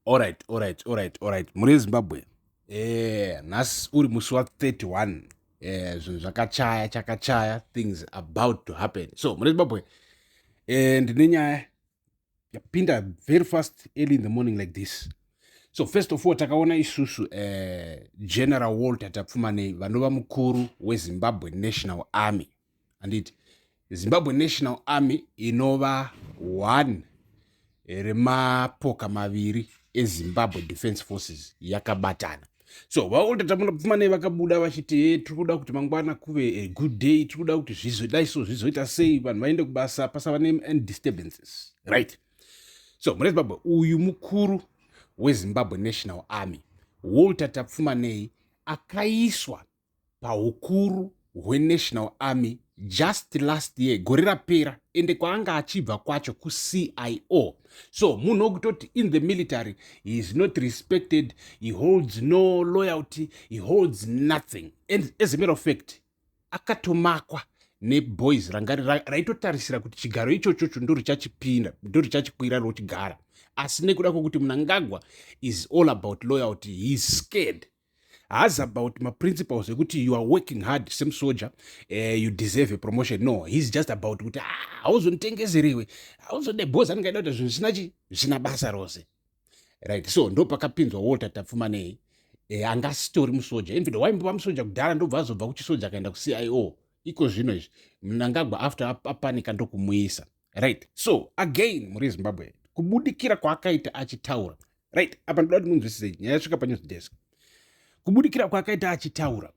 Alright, muri Zimbabwe, nhasi uri musi wa31, zvinhu zvakachaya chakachaya, things about to happen. So muri Zimbabwe, ndine nyaya yapinda very fast early in the morning like this. So first of all, takaona isusu General Walter Tapfumanei, vanova mukuru weZimbabwe National Army, handiti? Zimbabwe National Army inova one remapoka maviri eZimbabwe Defence Forces yakabatana. So vaWalter Tapfumanei vakabuda vachiti, "Tiri kuda kuti mangwana kuve a good day. Tiri kuda kuti zvizodai, so zvizoita sei, vanhu vaende kubasa pasava nedisturbances," right? So mune Zimbabwe, uyu mukuru weZimbabwe National Army, Walter Tapfumanei, akaiswa paukuru hweNational Army just last year, gore rapera. Ende kwaanga achibva kwacho kuCIO. So munhu wokutoti in the military he is not respected, he holds no loyalty, he holds nothing. And as a matter of fact, akatomakwa neboys ranga raitotarisira kuti chigaro ichochocho ndo richachipinda, ndo richachikwira rochigara. Asi nekuda kwokuti Mnangagwa is all about loyalty, he is scared. Haazi about maprinciples ekuti you are working hard semusoja, you deserve a promotion. No, he's just about kuti, "Ah, hauzonditengeserewe, hauzode bhozi." Anenge aida kuita zvinhu zvisina chi zvisina basa rose, right? So ndo pakapinzwa Walter Tapfumanei, anga asitori musoja. Infact, waimbova musoja kudhara, ndobva azobva kuchisoja akaenda kuCIO. Iko zvino izvi Mnangagwa after apanika ndokumuisa, right? So again, muri Zimbabwe, kubudikira kwaakaita achitaura, right? Apa ndoda kuti munzwisise nyaya yasvika panews desk. Kubudikira kwaakaita achitaura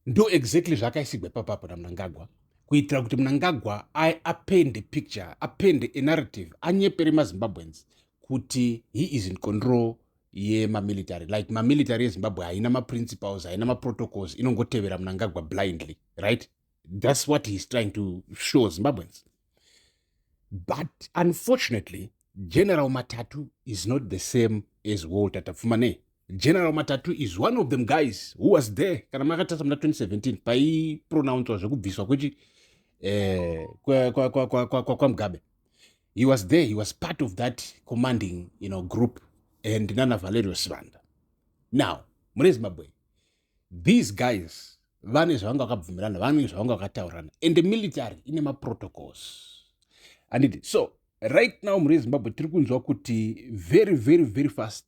ndo exactly zvakaisigwa ipapapo naMnangagwa, kuitira kuti Mnangagwa apende picture, apende anarrative, anyepere maZimbabweans kuti he is in control yemamilitary, like mamilitary eZimbabwe haina maprinciples, haina maprotocols, inongotevera Mnangagwa blindly, right? That's what he's trying to show Zimbabweans. But unfortunately, General Matatu is not the same as Walter Tapfumanei. General Matatu is one of them guys who was there kana makatarisa muna 2017 paipronounswa zvekubviswa kwechi kwaMugabe. He was there, he was part of that commanding group and nana Valerio Sibanda. Now mune Zimbabwe, these guys vane zvavanga vakabvumirana, vane zvavanga vakataurirana, and the military ine maprotocols, anditi? So right now, mune Zimbabwe, tiri kunzwa kuti very very very fast,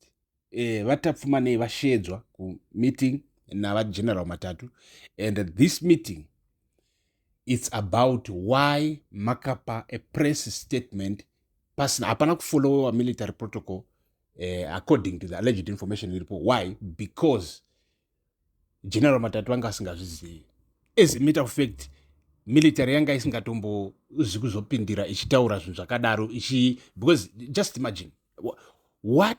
vaTapfumanei vashedzwa kumeeting navaGeneral Matatu, and this meeting, it's about why makapa a press statement pasina, hapana kufollowa military protocol, according to the alleged information iripo. Why? Because General Matatu vanga asingazvizivi. As a matter of fact, military yanga isingatombozi kuzopindira ichitaura zvinhu zvakadaro ichi, because just imagine what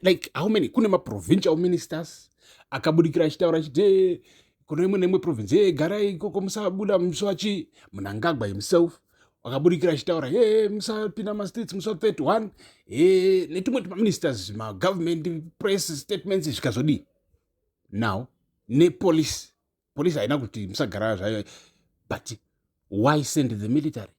like how many, kune maprovincial ministers akabudikira achitaura achiti kune imwe neimwe province, "E, garai ikoko, musabuda musi wachi." Mnangagwa himself akabudikira achitaura, "E, musapinda mastreets musi wa31." E, netumwe tumaministers, magovernment press statements zvikazodii. Now nepolice, police haina kuti musagara zvayo, but why send the military?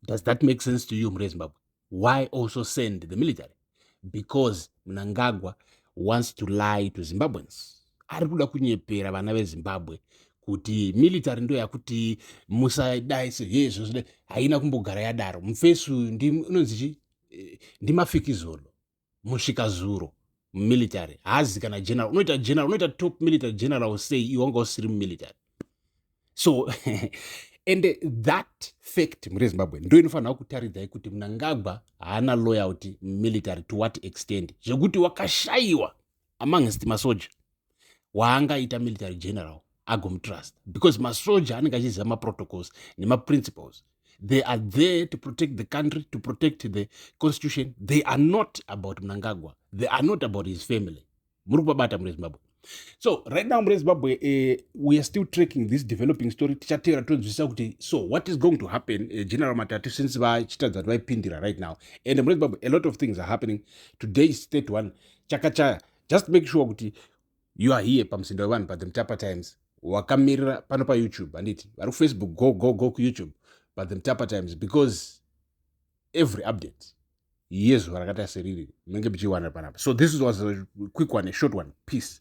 Does that make sense to you, mure Zimbabwe? Why also send the military? Because Mnangagwa wants to lie to Zimbabweans. Ari kuda kunyepera vana veZimbabwe kuti military ndo yakuti musadai sehezvo. Haina kumbogara yadaro. Mufesu unonzi chi, ndimafikizolo musvikazuro mumilitary, haazi kana general. Unoita general, unoita top military general sei iwe wanga usiri mumilitary? So and that fact, muri Zimbabwe, ndo inofanira kutaridzai kuti Mnangagwa haana loyalty military to what extent, zvekuti wakashayiwa amongst masoja waangaita military general agomutrust, because masoja anenge achiziva maprotocols nemaprinciples. They are there to protect the country, to protect the constitution. They are not about Mnangagwa, they are not about his family. Muri kupabata, muri Zimbabwe? So right now, muri Zimbabwe, we are still tracking this developing story. Tichatevera tonzwisisa kuti so what is going to happen. General Matatu, since vachitadza kuti vaipindira right now, and muri Zimbabwe, a lot of things are happening. Today is 31, chakachaya. Just make sure kuti you are here pamuzinda wevanhu, paThe Mutapa Times, wakamirira pano paYouTube, handiti? Vari kuFacebook, go go go kuYouTube, paThe Mutapa Times, because every update Yezuva rakaita seriri munenge muchiwana panapa. So this was a quick one, a short one. Peace.